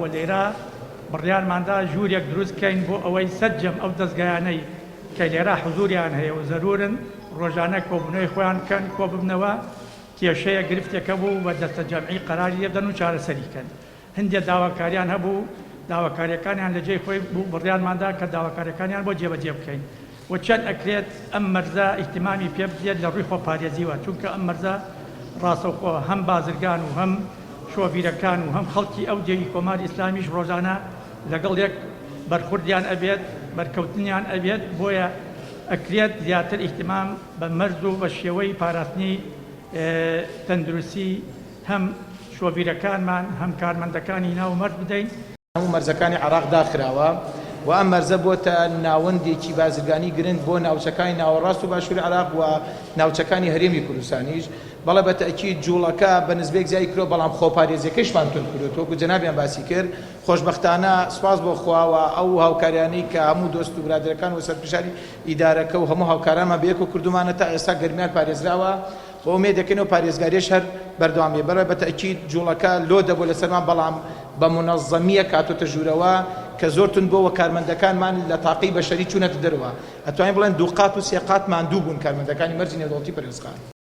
و لێرە بڕیارماندا ژوورێک دروست کەین بۆ ئەوەی سەرجەم ئەو دەزگایانەی کە لێرە حزوریان هەیە و زەرورن ڕۆژانە کۆبوونەوەی خۆیان بکەن، کۆببنەوە، کێشەیەک گرفتێک هەبوو بە دەستەجەمعی قەراری لێ بدەن و چارەسەری کەن. هەندێ داواکاریان هەبوو، داواکاریەکانیان لە جێی خۆی بوو، بڕیارمان دا کە داواکاریەکانیان بۆ جێبەجێ بکەین و چەند ئەکرێت ئەم مەرزە ئیهتیمامی پێ بدرێت لە ڕووی خۆپارێزیوە، چونکە ئەم مەرزە ڕاستەوخۆ هەم بازرگان و هەم شۆفیرەکان و هەم خەڵکی ئەو دێوی کۆماری ئیسلامیش ڕۆژانە لەگەڵ یەک بەرخوردیان ئەبێت، بەرکەوتنیان ئەبێت، بۆیە ئەکرێت زیاتر ئیهتیمام بە مەرز و بە شێوەی پاراستنی تەندروستی هەم شۆفیرەکانمان هەم کارمەندەکانی ناو مەرز بدەین. هەموو مەرزەکانی عێراق داخراوە و ئەم مەرزە بۆتە ناوەندێکی بازرگانی گرنگ بۆ ناوچەکانی ناوەڕاست و باشووری عێراق و ناوچەکانی هەرێمی کوردستانیش. بەڵێ بە تەئکید جوڵەکە بە نسبەیەک زیادی کردووە بەڵام خۆپارێزیەکەیشمان توند کردووە وەکو جەنابیان باسی کرد خۆشبەختانە سوپاس بۆ خوا و ئەو هاوکاریانەی کە هەموو دۆست و برادەرەکان و سەرپرشاری ئیدارەکە و هەموو هاوکارانمان بەیەکەوە کردوومانە تا ئێستا گەرمیان پارێزراوە و ئومێد دەکەین ئەو پارێزگاریەش هەر بەردەوام بێ. بەڵێ بە تەئکید جوڵەکە لۆدە بووە لەسەرمان بەڵام بە مونەزەمیەک هاتۆتە ژوورەوە کە زۆر توند بووە و کارمەندەکانمان لە تاقەی بەشەری چوونەتە دەرەوە ئەتوانین بڵێن دووقات و سێقات ماندوو بوون کارمەندەکانی مەرزی نێودەوڵەتی پەروێزخان.